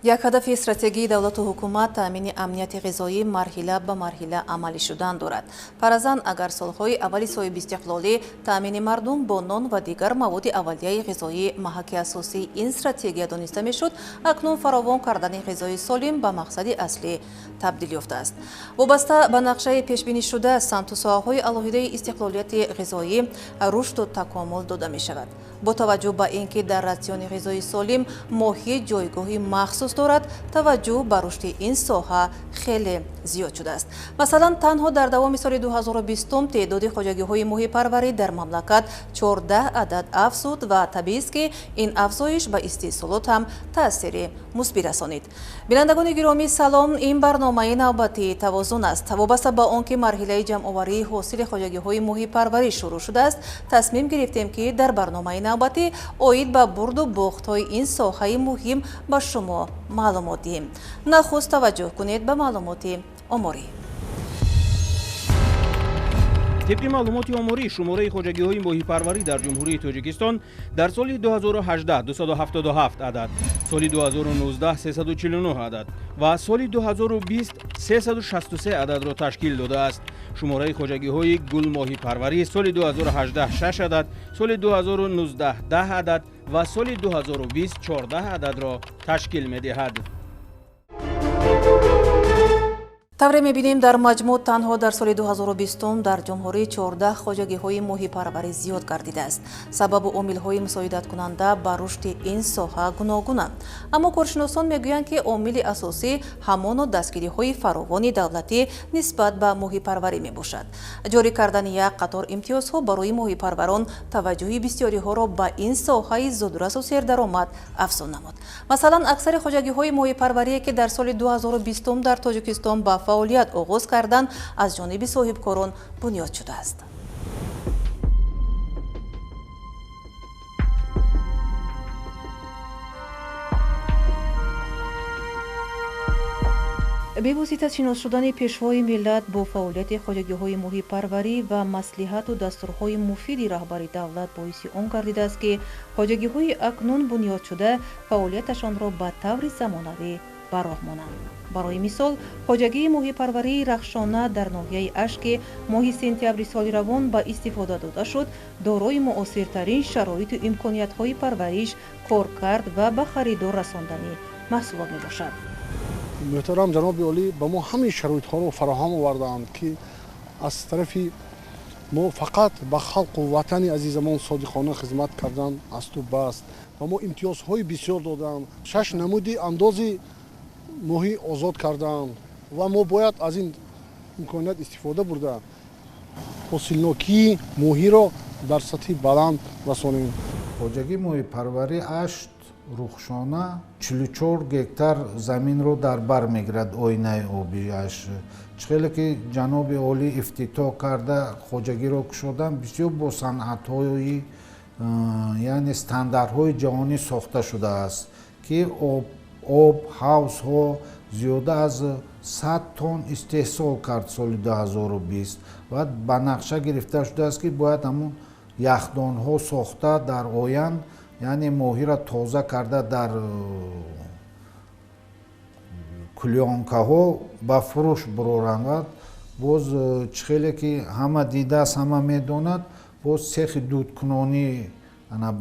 Як ҳадафи стратегии давлату ҳукумат таъмини амнияти ғизоӣ марҳила ба марҳила амалӣ шудан дорад. Фаразан, агар солҳои аввали соҳибистиқлолӣ таъмини мардум бо нон ва дигар маводи аввалияи ғизоӣ маҳаки асосии ин стратегия дониста мешуд, акнун фаровон кардани ғизои солим ба мақсади аслӣ табдил ёфтааст. Вобаста ба нақшаи пешбинишуда, самту соҳаҳои алоҳидаи истиқлолияти ғизоӣ рушду такомул дода мешавад. Бо таваҷҷӯҳ ба ин ки дар ратсиони ғизои солим моҳӣ ҷойгоҳи махсус дорад, таваҷҷӯҳ ба рушди ин соҳа хеле зиёд шудааст. Масалан, танҳо дар давоми соли 2020 теъдоди хоҷагиҳои моҳипарварӣ дар мамлакат 14 адад афзуд ва табиист, ки ин афзоиш ба истеҳсолот ҳам таъсири мусбӣ расонид. Бинандагони гиромӣ, салом! Ин барномаи навбатии Тавозун аст. Вобаста ба он ки марҳилаи ҷамъоварии ҳосили хоҷагиҳои моҳипарварӣ шурӯъ шудааст, тасмим гирифтем, ки дар барномаи навбатӣ оид ба бурду бохтҳои ин соҳаи муҳим ба шумо маълумот диҳем. Нахуст таваҷҷӯҳ кунед ба маълумоти оморӣ. Тибқи маълумоти оморӣ, шумораи хоҷагиҳои моҳипарварӣ дар Ҷумҳурии Тоҷикистон дар соли 2018 277 адад, соли 2019 349 адад ва соли 2020 363 ададро ташкил додааст. Шумораи хоҷагиҳои гулмоҳипарварӣ соли 2018 6 адад, соли 2019 10 адад ва соли 2020 14 ададро ташкил медиҳад. Тавре мебинем, дар маҷмӯъ танҳо дар соли 2020 дар ҷумҳурӣ 14 хоҷагиҳои моҳипарварӣ зиёд гардидааст. Сабабу омилҳои мусоидаткунанда ба рушди ин соҳа гуногунанд. Аммо коршиносон мегӯянд, ки омили асосӣ ҳамоно дастгириҳои фаровони давлатӣ нисбат ба моҳипарварӣ мебошад. Ҷорӣ кардани як қатор имтиёзҳо барои моҳипарварон таваҷҷӯҳи бисёриҳоро ба ин соҳаи зудрасу сердаромад афзун намуд. Масалан, аксари хоҷагиҳои моҳипарварие, ки дар соли 2020 дар Тоҷикистон ба фаъолият оғоз кардан, аз ҷониби соҳибкорон бунёд шудааст. Бевосита шинос шудани пешвои миллат бо фаъолияти хоҷагиҳои моҳипарварӣ ва маслиҳату дастурҳои муфиди раҳбари давлат боиси он гардидааст, ки хоҷагиҳои акнун бунёдшуда фаъолияташонро ба таври замонавӣ ба роҳ монанд. Барои мисол, хоҷагии моҳипарварии Рахшона дар ноҳияи Ашт, ки моҳи сентябри соли равон ба истифода дода шуд, дорои муосиртарин шароиту имкониятҳои парвариш, коркард ва ба харидор расондани маҳсулот мебошад. Муҳтарам ҷаноби олӣ ба мо ҳамин шароитҳоро фароҳам овардаанд, ки аз тарафи мо фақат ба халқу ватани азизамон содиқона хизмат кардан асту бас. Ба мо имтиёзҳои бисёр доданд, 6 намуди андози моҳӣ озод карданд ва мо бояд аз ин имконият истифода бурда ҳосилнокии моҳиро дар сатҳи баланд расонем. Хоҷагии моҳипарварӣ Ашт Рухшона 44 гектар заминро дар бар мегирад. Оинаи обиаш чӣ хеле ки ҷаноби олӣ ифтитоҳ карда хоҷагиро кушодан, бисёр бо санъатҳои, яъне стандартҳои ҷаҳонӣ сохта шудааст, ки об ҳавзҳо зиёда аз 100 тонн истеҳсол кард соли 2020 ва ба нақша гирифта шудааст, ки бояд ҳамун яхдонҳо сохта дар оянд, яъне моҳиро тоза карда дар кулёнкаҳо ба фурӯш буроранд. Ва боз чӣ хеле ки ҳама дидааст, ҳама медонад, боз цехи дудкунонӣ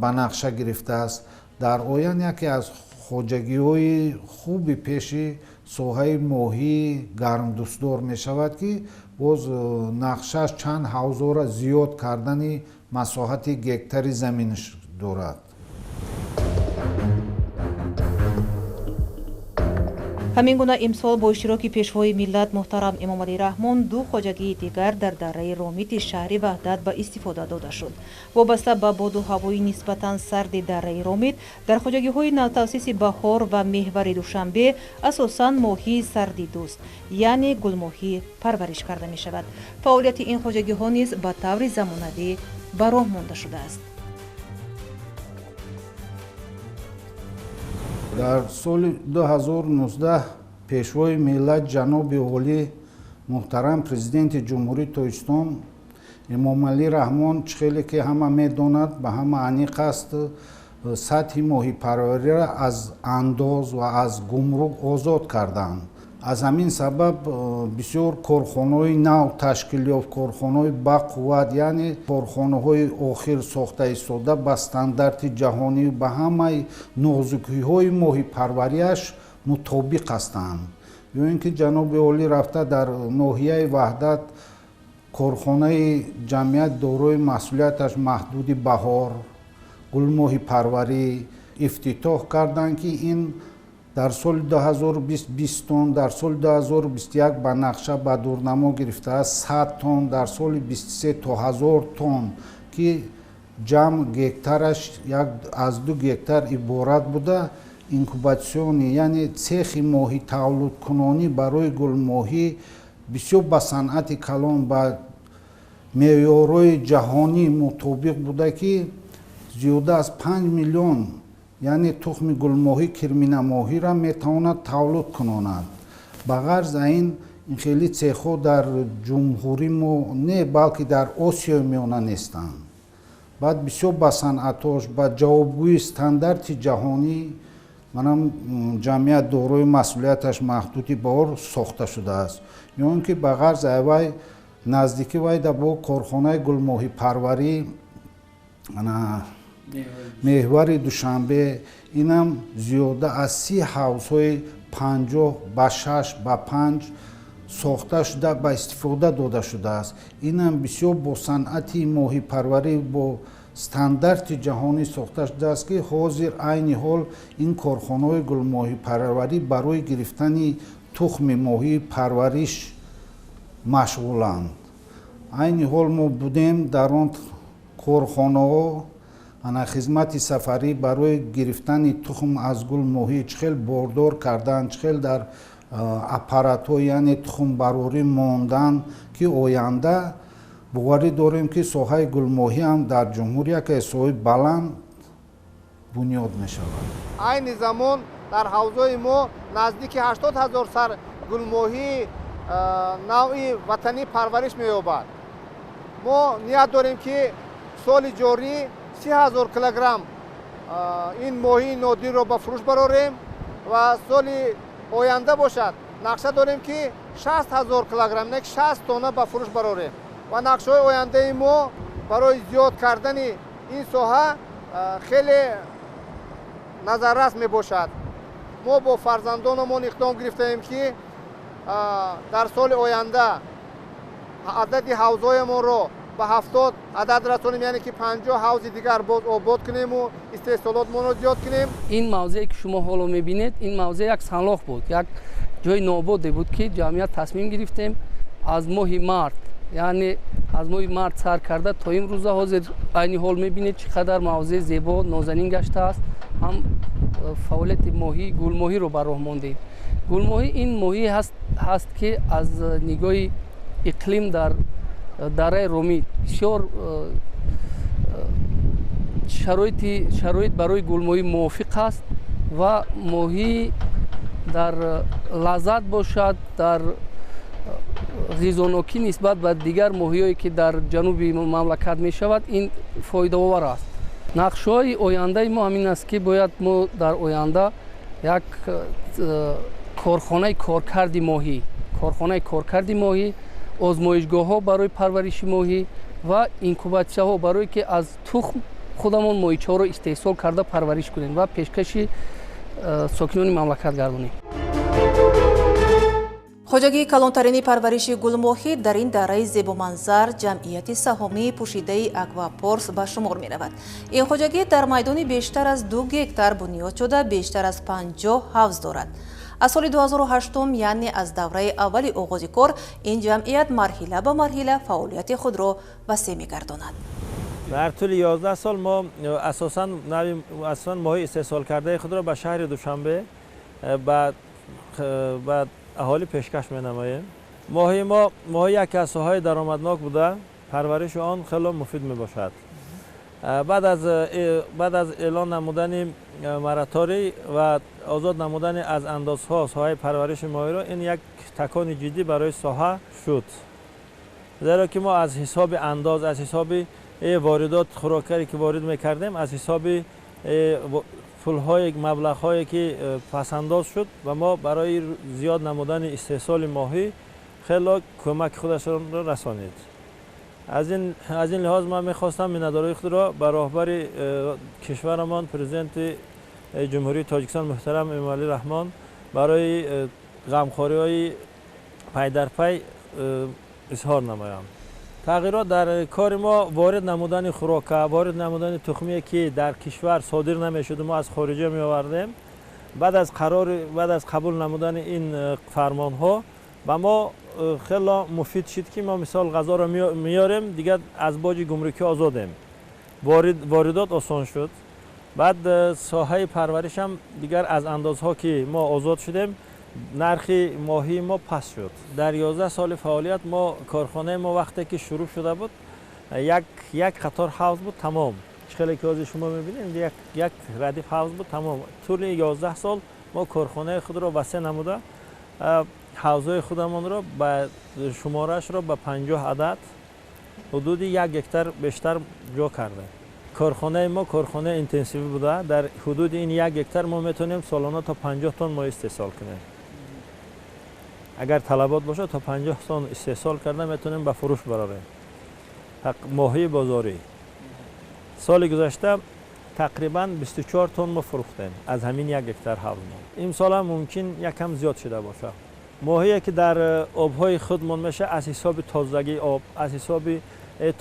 ба нақша гирифтааст. Дар оянд яке аз хоҷагиҳои хуби пеши соҳаи моҳии гармдӯстдор мешавад, ки боз нақшааш чанд ҳавзора зиёд кардани масоҳати гектари заминаш дорад. Ҳамин гуна имсол бо иштироки пешвои миллат муҳтарам Эмомалӣ Раҳмон ду хоҷагии дигар дар дараи Ромити шаҳри Ваҳдат ба истифода дода шуд. Вобаста ба боду ҳавои нисбатан сарди дараи Ромит, дар хоҷагиҳои навтаъсиси Баҳор ва Меҳвари Душанбе асосан моҳии сардидӯст, яъне гулмоҳӣ парвариш карда мешавад. Фаъолияти ин хоҷагиҳо низ ба таври замонавӣ ба роҳ монда шудааст. Дар соли 2019 пешвои миллат ҷаноби олӣ муҳтарам президенти Ҷумҳурии Тоҷикистон Эмомалӣ Раҳмон, чӣ хеле ки ҳама медонад, ба ҳама аниқ аст, сатҳи моҳипарвариро аз андоз ва аз гумрук озод карданд. Аз ҳамин сабаб бисёр корхонаҳои нав ташкил ёфт, корхонаҳои бақувват, яъне корхонаҳои охир сохта истода ба стандарти ҷаҳонӣ, ба ҳамаи нозукиҳои моҳипарвариаш мутобиқ ҳастанд. Ё ин ки ҷаноби олӣ рафта дар ноҳияи Ваҳдат корхонаи ҷамъият дорои масъулияташ маҳдуди Баҳор гулмоҳипарварӣ ифтитоҳ карданд, ки ин дар соли 2020 20 тонн, дар соли 2021 ба нақша ба дурнамо гирифтааст 100 тонн, дар соли 23 то 1000 тонн, ки ҷамъ гектараш 1.2 гектар иборат буда. Инкубатсиони, яъне цехи моҳи тавлудкунонӣ барои гулмоҳӣ бисёр ба санъати калон, ба меъёрҳои ҷаҳонӣ мутобиқ буда, ки зиёда аз 5 миллион, яъне тухми гулмоҳӣ, кирминамоҳиро метавонад тавлуд кунонад. Ба ғарз ин хеле цехҳо дар ҷумҳурӣ мо не, балки дар Осиёи Миёна нестанд. Баъд бисёр ба санъатош, ба ҷавобгӯи стандарти ҷаҳонӣ манам ҷамъият дорои масъулияташ маҳдуди Баҳор сохта шудааст. Ё ин ки ба ғарз вай наздикӣ вайда бо корхонаи гулмоҳипарварӣ меҳвари Душанбе, инам зиёда аз 30 ҳавзҳои 50 ба 6 ба 5 сохта шуда ба истифода дода шудааст. Инам бисёр бо санъати моҳипарварӣ бо стандарти ҷаҳонӣ сохта шудааст, ки ҳозир айни ҳол ин корхонаҳои гулмоҳипарварӣ барои гирифтани тухми моҳии парвариш машғуланд. Айни ҳол мо будем дар он корхонаҳо, ана хизмати сафарӣ барои гирифтани тухм аз гулмоҳӣ чӣ хел бордор кардан, чӣ хел дар аппаратҳо, яъне тухмбарорӣ мондан, ки оянда боварӣ дорем, ки соҳаи гулмоҳӣ ҳам дар ҷумҳурӣ яке соҳаи баланд бунёд мешавад. Айни замон дар ҳавзҳои мо наздики 80 ҳазор сар гулмоҳии навъи ватанӣ парвариш меёбад. Мо ният дорем, ки соли ҷорӣ 30 ҳазор килограмм ин моҳии нодирро ба фурӯш барорем ва соли оянда бошад нақша дорем, ки 60 ҳазор килограмм, не, 60 тонна ба фурӯш барорем. Ва нақшаҳои ояндаи мо барои зиёд кардани ин соҳа хеле назаррас мебошад. Мо бо фарзандонамон иқдом гирифтаем, ки дар соли оянда адади ҳавзҳоямонро ба 70 адад расонем, яъне ки 50 ҳавзи дигар боз обод кунему истеҳсолотмонро зиёд кунем. Ин мавзее ки шумо ҳоло мебинед, ин мавзеъ як санлоқ буд, як ҷои ноободе буд, ки ҷамъият тасмим гирифтем аз моҳи март, яъне аз моҳи март сар карда то имрӯза, ҳозир айни ҳол мебинед, чӣ қадар мавзеъ зебо, нозанин гаштааст. Ҳам фаъолияти моҳӣ, гулмоҳиро ба роҳ мондем. Гулмоҳӣ ин моҳӣ ҳаст, ки аз нигоҳи иқлим дар дараи Ромӣ бисёр шароит барои гулмоҳӣ мувофиқ аст ва моҳӣ дар лаззат бошад, дар ғизонокӣ нисбат ба дигар моҳиҳое, ки дар ҷануби мамлакат мешавад, ин фоидаовар аст. Нақшаҳои ояндаи мо ҳамин аст, ки бояд мо дар оянда як корхонаи коркарди моҳӣ, корхонаи коркарди моҳӣ, озмоишгоҳҳо барои парвариши моҳӣ ва инкубатсияҳо, барое ки аз тухм худамон моҳичаҳоро истеҳсол карда парвариш кунем ва пешкаши сокинони мамлакат гардонем. Хоҷагии калонтарини парвариши гулмоҳӣ дар ин дараи зебоманзар ҷамъияти саҳомии пӯшидаи Аквапорс ба шумор меравад. Ин хоҷагӣ дар майдони бештар аз 2 гектар бунёд шуда, бештар аз 50 ҳавз дорад. Аз соли 2008, яъне аз давраи аввали оғози кор, ин ҷамъият марҳила ба марҳила фаъолияти худро васеъ мегардонад. Дар тӯли 11 сол мо асосан моҳии истеҳсолкардаи худро ба шаҳри Душанбе, ба аҳолӣ пешкаш менамоем. Моҳии мо моҳи яке аз соҳаҳои даромаднок буда, парвариши он хело муфид мебошад. Баъд аз эълон намудани мораторий ва озод намудани аз андозҳо соҳаи парвариши моҳиро, ин як такони ҷиддӣ барои соҳа шуд, зеро ки мо аз ҳисоби андоз, аз ҳисоби воридот, хӯрокаре ки ворид мекардем, аз ҳисоби Пулҳои маблағҳое ки пасандоз шуд ва мо барои зиёд намудани истеҳсоли моҳӣ хело кӯмаки худашонро расонид. Аз ин лиҳоз ман мехостам миннатдории худро ба роҳбари кишварамон, президенти Ҷумҳурии Тоҷикистон муҳтарам Эмомалӣ Раҳмон барои ғамхориҳои пайдарпай изҳор намоям. Тағйирот дар кори мо ворид намудани хӯрока, ворид намудани тухмие ки дар кишвар содир намешуд, мо аз хориҷа меовардем. Баъд аз қабул намудани ин фармонҳо ба мо хело муфид шуд ки мо мисол ғазоро меорем, дигар аз боҷи гумрукӣ озодем. Воридот осон шуд. Баъд соҳаи парваришам дигар аз андозҳо ки мо озод шудем, нархи моҳии мо паст шуд. Дар 11 соли фаъолият мо корхонаи мо вақте ки шурӯъ шуда буд, як қатор ҳавз буд тамом. Чӣ хеле ки ҳозир шумо мебинед, як радиф ҳавз буд тамом. Тӯли 11 сол мо корхонаи худро васеъ намуда, ҳавзҳои худамонро ба шумораашро ба 50 адад ҳудуди 1 гектар бештар ҷо кардем. Корхонаи мо корхонаи интенсивӣ буда. Дар ҳудуди ин 1 гектар мо метавонем солона то 50 тонн моҳӣ истеҳсол кунем. Агар талабот бошад, то 50 тонн истеҳсол карда метавонем ба фурӯш барорем. Моҳии бозорӣ. Соли гузашта тақрибан 24 тонн мо фурӯхтем аз ҳамин 1 гектар ҳавз мо. Имсол ҳам мумкин якам зиёд шуда бошад. Моҳие ки дар обҳои худмон мешавад аз ҳисоби тозагии об, аз ҳисоби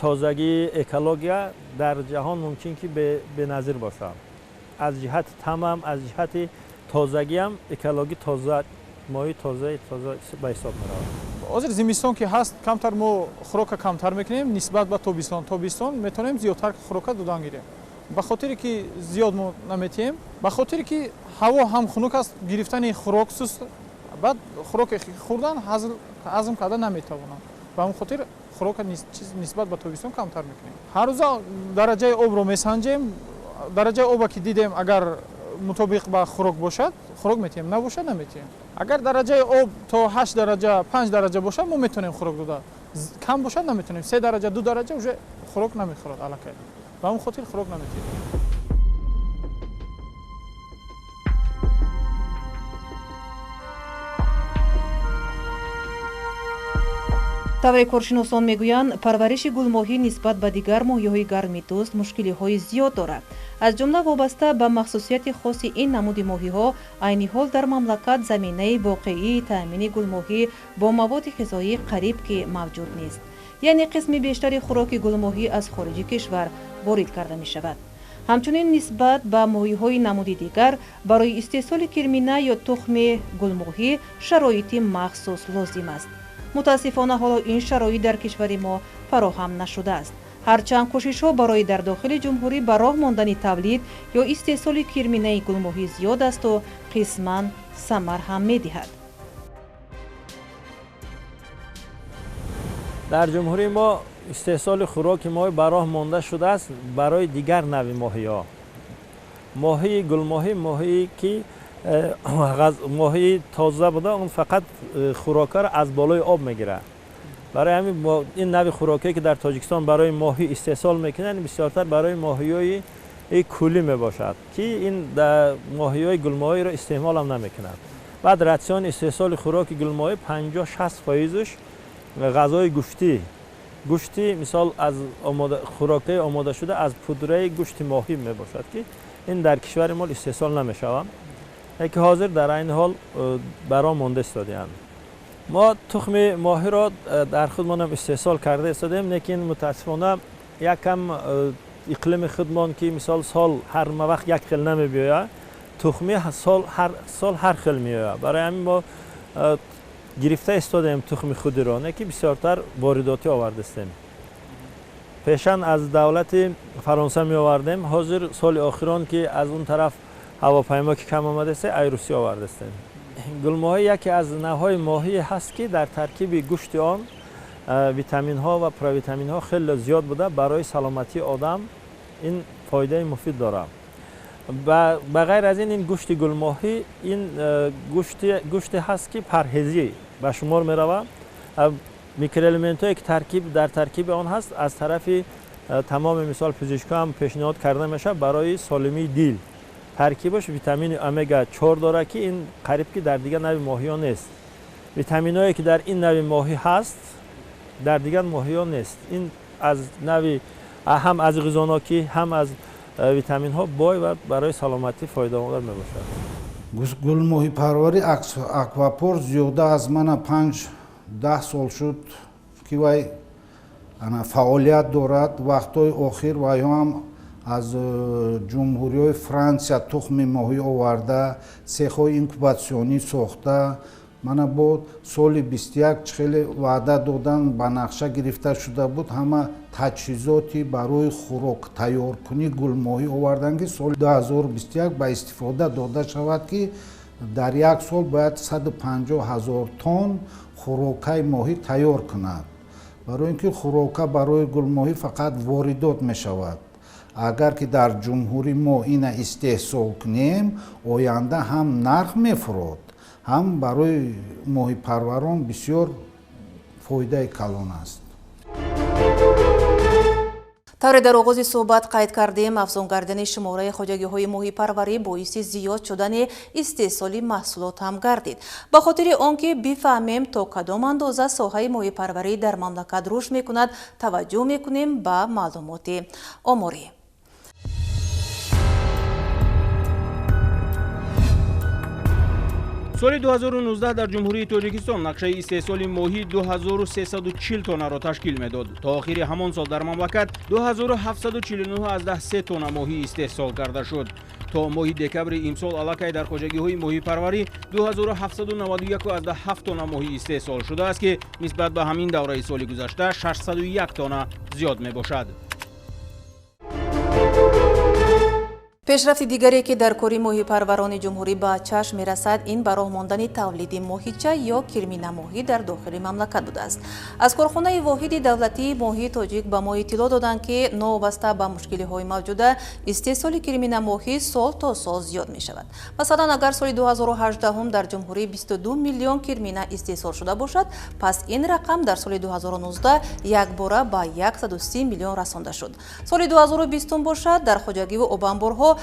тозагии экология дар ҷаҳон мумкин ки беназир бошад. Аз ҷиҳати тамам, аз ҷиҳати тозагиам экологӣ тоза, моҳи тозаи тоза ба ҳисоб меравад. Ҳозир зимистон ки ҳаст, камтар мо хӯрока камтар мекунем нисбат ба тобистон. Тобистон метавонем зиёдтар хӯрока додан гирем. Ба хотире ки зиёд мо наметиҳем, ба хотире ки ҳаво ҳам хунук аст, гирифтани хӯрок суст, баъд хӯроке хӯрдан ҳазм карда наметавонанд. Ба ҳамин хотир хӯрока нисбат ба тобистон камтар мекунем. Ҳар рӯза дараҷаи обро месанҷем. Дараҷаи оба ки дидем, агар мутобиқ ба хӯрок бошад, хӯрок метиҳем, набошад наметиҳем. Агар дараҷаи об то 8 дараҷа, 5 дараҷа бошад, мо метавонем хӯрок дода. Кам бошад наметавонем. 3 дараҷа, 2 дараҷа уже хӯрок намехӯрад аллакай. Ба ҳамин хотир хӯрок наметиҳем. Тавре коршиносон мегӯянд, парвариши гулмоҳӣ нисбат ба дигар моҳиҳои гармидӯст мушкилиҳои зиёд дорад. Аз ҷумла вобаста ба махсусияти хоси ин намуди моҳиҳо, айни ҳол дар мамлакат заминаи воқеии таъмини гулмоҳӣ бо маводи ғизоӣ қариб ки мавҷуд нест. Яъне қисми бештари хӯроки гулмоҳӣ аз хориҷи кишвар ворид карда мешавад. Ҳамчунин нисбат ба моҳиҳои намуди дигар барои истеҳсоли кирмина ё тухми гулмоҳӣ шароити махсус лозим аст. Мутаассифона ҳоло ин шароит дар кишвари мо фароҳам нашудааст. Ҳарчанд кӯшишҳо барои дар дохили ҷумҳурӣ ба роҳ мондани тавлид ё истеҳсоли кирминаи гулмоҳӣ зиёд асту қисман самар ҳам медиҳад. Дар ҷумҳурии мо истеҳсоли хӯроки моҳӣ ба роҳ монда шудааст барои дигар навъи моҳиҳо. Моҳии гулмоҳӣ моҳие ки моҳии тоза буда, он фақат хӯрокаро аз болои об мегирад. Барои ҳамин ин навъи хӯрокие ки дар Тоҷикистон барои моҳӣ истеҳсол мекунанд, бисёртар барои моҳиҳои кӯлӣ мебошад, ки ин моҳиҳои гулмоҳиро истеъмол ҳам намекунанд. Баъд ратсиони истеҳсоли хӯроки гулмоҳӣ 50-60 фоизаш ғазои гӯштӣ, гӯшти мисол аз хӯрокаи омодашуда аз пудраи гӯшти моҳӣ мебошад, ки ин дар кишвари мо истеҳсол намешавад. Ки ҳозир дар айни ҳол баро монда истодаанд. Мо тухми моҳиро дар худмонам истеҳсол карда истодем, лекин мутаассифона якам иқлими худмон ки мисол сол ҳар вақт як хел намебиёяд, тухми сол ҳар сол ҳар хел меояд. Барои ҳамин мо гирифта истодаем тухми худиро, не ки бисёртар воридотӣ овардастем. Пешан аз давлати Фаронса меовардем, ҳозир соли охирон ки аз он тараф ҳавопаймо ки кам омадааст, ай Русия овардастем. Гулмоҳӣ яке аз навъҳои моҳӣ ҳаст ки дар таркиби гӯшти он витаминҳо ва провитаминҳо хеле зиёд буда, барои саломатии одам ин фоидаи муфид дорад. Ба ғайр аз ин гӯшти гулмоҳӣ ин гӯште ҳаст ки парҳезӣ ба шумор меравад. Микроэлементҳое ки дар таркиби он ҳаст аз тарафи Тамоми мисол пизишкҳо ҳам пешниҳод карда мешавад барои солимии дил. Таркибаш витамини омега 4 дорад, ки ин қариб ки дар дигар нави моҳиҳо нест. Витаминҳое ки дар ин нави моҳӣ ҳаст, дар дигар моҳиҳо нест. Ин аз нави ҳам аз ғизонокӣ, ҳам аз витаминҳо бой ва барои саломатӣ фоидаовар мебошад. Гулмоҳипарварӣ аквапор зиёда аз мана 5-10 сол шуд, ки вай фаъолият дорад. Вақтҳои охир вайҳо ҳам аз ҷумҳуриҳои Франсия тухми моҳӣ оварда, цехҳои инкубатсионӣ сохта. Мана бо соли 21 хеле ваъда додан ба нақша гирифта шуда буд, ҳама таҷҳизоти барои хӯрок тайёркунӣ гулмоҳӣ овардан, ки соли 2021 ба истифода дода шавад, ки дар як сол бояд 150 000 тонн хӯрокаи моҳӣ тайёр кунад. Барои ин ки хӯрока барои гулмоҳӣ фақат воридот мешавад. Агар ки дар ҷумҳурӣ мо ина истеҳсол кунем, оянда ҳам нарх мефурод, ҳам барои моҳипарварон бисёр фоидаи калон аст. Тавре дар оғози суҳбат қайд кардем, афзун гардани шумораи хоҷагиҳои моҳипарварӣ боиси зиёд шудани истеҳсоли маҳсулот ҳам гардид. Ба хотири он ки бифаҳмем то кадом андоза соҳаи моҳипарварӣ дар мамлакат рушд мекунад, таваҷҷӯҳ мекунем ба маълумоти оморӣ. Соли 2019 дар Ҷумҳурии Тоҷикистон нақшаи истеҳсоли моҳӣ 2340 тоннаро ташкил медод. То охири ҳамон сол дар мамлакат 2749,3 тонна моҳӣ истеҳсол карда шуд. То моҳи декабри имсол аллакай дар хоҷагиҳои моҳипарварӣ 2791,7 тонна моҳӣ истеҳсол шудааст, ки нисбат ба ҳамин давраи соли гузашта 601 тонна зиёд мебошад. Пешрафти дигаре, ки дар кори моҳипарварони ҷумҳурӣ ба чашм мерасад, ин ба роҳ мондани тавлиди моҳича ё кирминамоҳӣ дар дохили мамлакат будааст. Аз корхонаи воҳиди давлатии моҳии тоҷик ба мо иттилоъ доданд, ки новобаста ба мушкилиҳои мавҷуда, истеҳсоли кирминамоҳӣ сол то сол зиёд мешавад. Масалан, агар соли 2018 дар ҷумҳурӣ 22 миллион кирмина истеҳсол шуда бошад, пас ин рақам дар соли 2019 якбора ба 130 миллион расонда шуд. Соли 2020 бошад, дар хоҷагиву обанборҳо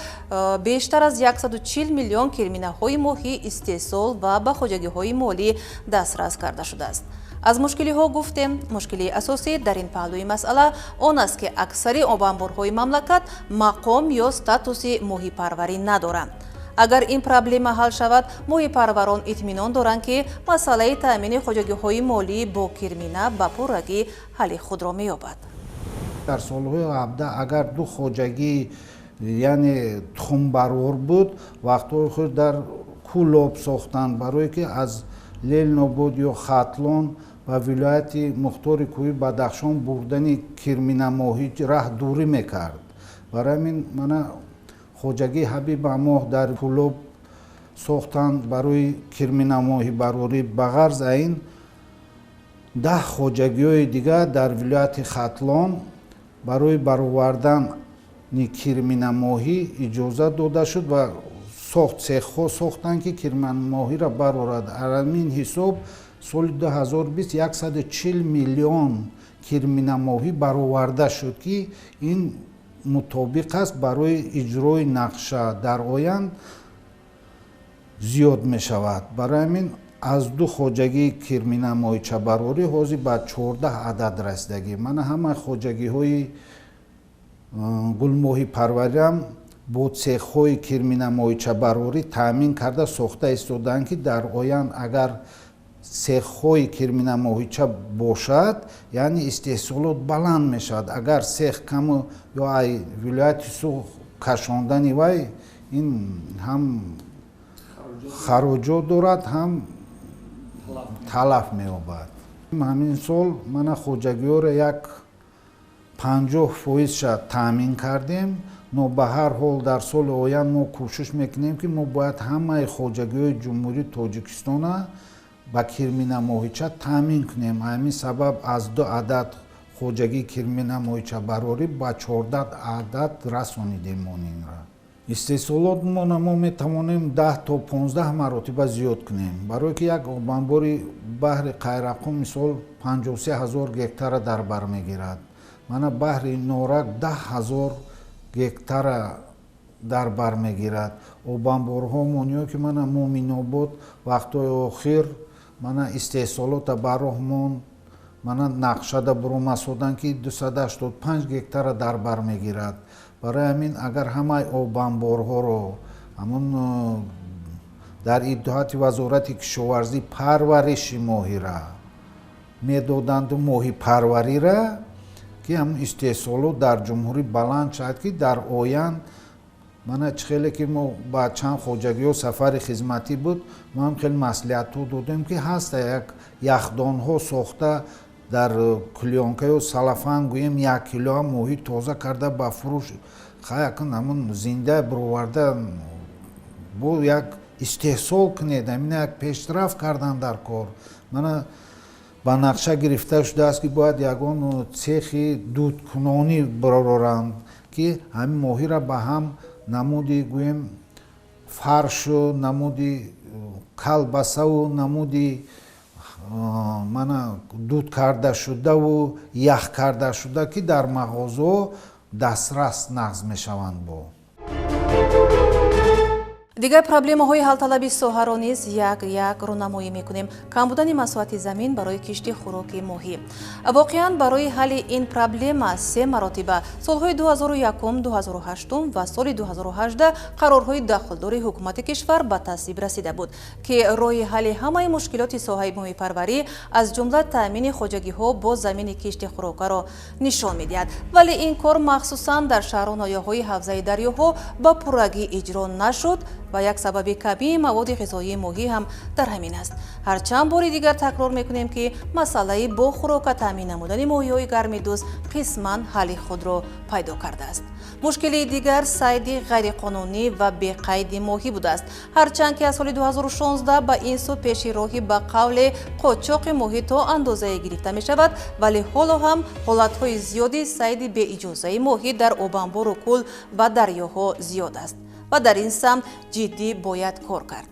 бештар аз 140 миллион кирминаҳои моҳӣ истеҳсол ва ба хоҷагиҳои молӣ дастрас карда шудааст. Аз мушкилиҳо гуфтем. Мушкилии асосӣ дар ин паҳлӯи масъала он аст, ки аксари обанборҳои мамлакат мақом ё статуси моҳипарварӣ надоранд. Агар ин проблема ҳал шавад, моҳипарварон итминон доранд, ки масъалаи таъмини хоҷагиҳои молӣ бо кирмина ба пуррагӣ ҳалли худро меёбад. Дар солҳои 17 агар ду хоҷагӣ, яъне тухмбарор буд, вақтҳои худ дар Кӯлоб сохтанд, барое ки аз Ленинобод ё Хатлон ба вилояти Мухтори Кӯҳи Бадахшон бурдани кирминамоҳӣ раҳ дурӣ мекард. Барои ҳамин мана хоҷагии Ҳабибамоҳ дар Кӯлоб сохтанд барои кирминамоҳибарорӣ. Ба ғарз аз ин 10 хоҷагиҳои дигар дар вилояти Хатлон барои баровардан кирминамоҳӣ иҷозат дода шуд ва сохт цехҳо сохтанд, ки кирминамоҳиро барорад. Ҳамин ҳисоб соли 2020 140 миллион кирминамоҳӣ бароварда шуд, ки ин мутобиқ аст барои иҷрои нақша. Дар оянд зиёд мешавад. Барои ҳамин аз ду хоҷагии кирминамоҳичабарорӣ ҳозир ба 14 адад расидагӣ. Мана ҳама хоҷагиҳои гулмоҳипарвариам бо цехҳои кирминамоҳичабарорӣ таъмин карда сохта истодаанд, ки дар оянд агар цехҳои кирминамоҳича бошад, яъне истеҳсолот баланд мешавад. Агар цех каму ё ай вилояти Суғд кашондани вай ин ҳам хароҷот дорад, ҳам талаф меёбад. Ҳамин сол мана хоҷагиҳоро як 50% таъмин кардем. Но ба ҳар ҳол дар соли оянд мо кӯшиш мекунем, ки мо бояд ҳамаи хоҷагиҳои Ҷумҳурии Тоҷикистона ба кирминамоҳича таъмин кунем. Ҳамин сабаб аз 2 адад хоҷагии кирминамоҳичабарорӣ ба 14 адад расонидем мо инро. Истеҳсолот мо метавонем 10 то 15 маротиба зиёд кунем, барое ки як обанбори баҳри Қайрақум мисол 53 000 гектара дар бар мегирад. Мана баҳри Норак 10 000 гектара дар бар мегирад. Обанборҳомон ё ки мана Муминобод вақтҳои охир мана истеҳсолота ба роҳ монд, мана нақшада буромасодан, ки 285 гектара дар бар мегирад. Барои ҳамин, агар ҳамаи обанборҳоро ҳамун дар итоати Вазорати кишоварзӣ парвариши моҳира медоданду моҳипарварира, ки ҳамун истеҳсолот дар ҷумҳурӣ баланд шавад, ки дар оянд мана чӣ хеле ки мо ба чанд хоҷагиҳо сафари хизматӣ буд, мо ҳам хеле маслиҳатҳо додем, ки ҳаста як яхдонҳо сохта, дар клёнкаю салафан гӯем, 1 кило моҳӣ тоза карда ба фурӯш хаякун, ҳамун зинда бироварда бо як истеҳсол кунед. Ҳамина як пешрафт кардан дар кор. Мана ба нақша гирифта шудааст, ки бояд ягон цехи дудкунонӣ бироранд, ки ҳамин моҳиро ба ҳам намуди гӯем фаршу намуди калбасаву намуди мана дуд карда шудаву ях карда шуда, ки дар мағозаҳо дастрас нағз мешаванд бо. Дигар проблемаҳои ҳалталаби соҳаро низ як як рӯнамоӣ мекунем. Кам будани масоҳати замин барои кишти хӯроки моҳӣ. Воқеан, барои ҳалли ин проблема се маротиба, солҳои 2001, 2008 ва соли 2018, қарорҳои дахлдори ҳукумати кишвар ба тасвиб расида буд, ки роҳи ҳалли ҳамаи мушкилоти соҳаи моҳипарварӣ, аз ҷумла таъмини хоҷагиҳо бо замини кишти хӯрокаро нишон медиҳад. Вале ин кор махсусан дар шаҳру ноҳияҳои ҳавзаи дарёҳо ба пуррагӣ иҷро нашуд ва як сабаби камии маводи ғизоии моҳӣ ҳам дар ҳамин аст. Ҳарчанд бори дигар такрор мекунем, ки масъалаи бо хӯрока таъмин намудани моҳиҳои гармидӯст қисман ҳалли худро пайдо кардааст. Мушкилии дигар сайди ғайриқонунӣ ва беқайди моҳӣ будааст. Ҳарчанд ки аз соли 2016 ба ин сӯ пеши роҳи ба қавле қочоқи моҳӣ то андозае гирифта мешавад, вале ҳоло ҳам ҳолатҳои зиёди сайди беиҷозаи моҳӣ дар обанбору кӯл ва дарёҳо зиёд аст ва дар ин самт ҷиддӣ бояд кор кард.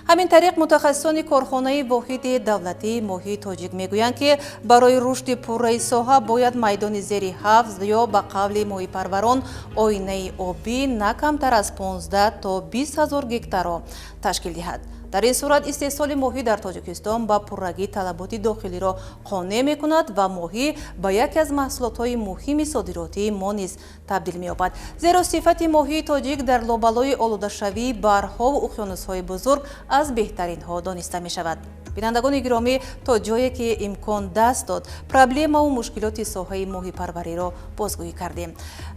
Ҳамин тариқ, мутахассисони корхонаи воҳиди давлатии моҳии тоҷик мегӯянд, ки барои рушди пурраи соҳа бояд майдони зери ҳавз ё ба қавли моҳипарварон оинаи обӣ на камтар аз 15 то 20 ҳазор гектарро ташкил диҳад. Дар ин сурат истеҳсоли моҳӣ дар Тоҷикистон ба пуррагӣ талаботи дохилиро қонеъ мекунад ва моҳӣ ба яке аз маҳсулотҳои муҳими содиротии мо низ табдил меёбад, зеро сифати моҳии тоҷик дар лобалои олудашавии баҳрҳову уқёнусҳои бузург аз беҳтаринҳо дониста мешавад. Бинандагони гиромӣ, то ҷое ки имкон даст дод, проблемаву мушкилоти соҳаи моҳипарвариро бозгӯӣ кардем.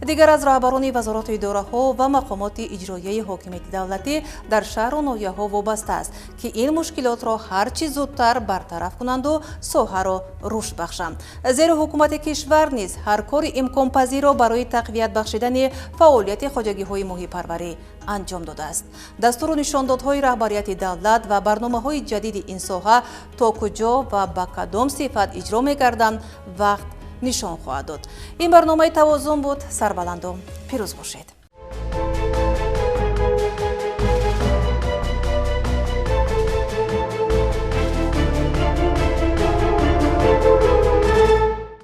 Дигар аз роҳбарони вазорату идораҳо ва мақомоти иҷроияи ҳокимияти давлатӣ дар шаҳру ноҳияҳо вобаста аст, ки ин мушкилотро ҳар чӣ зудтар бартараф кунанду соҳаро рушд бахшанд, зеро ҳукумати кишвар низ ҳар кори имконпазирро барои тақвият бахшидани фаъолияти хоҷагиҳои моҳипарварӣ анҷом додааст. Дастуру нишондодҳои раҳбарияти давлат ва барномаҳои ҷадиди ин соҳа то куҷо ва ба кадом сифат иҷро мегарданд, вақт нишон хоҳад дод. Ин барномаи «Тавозун» буд. Сарбаланду пирӯз бошед.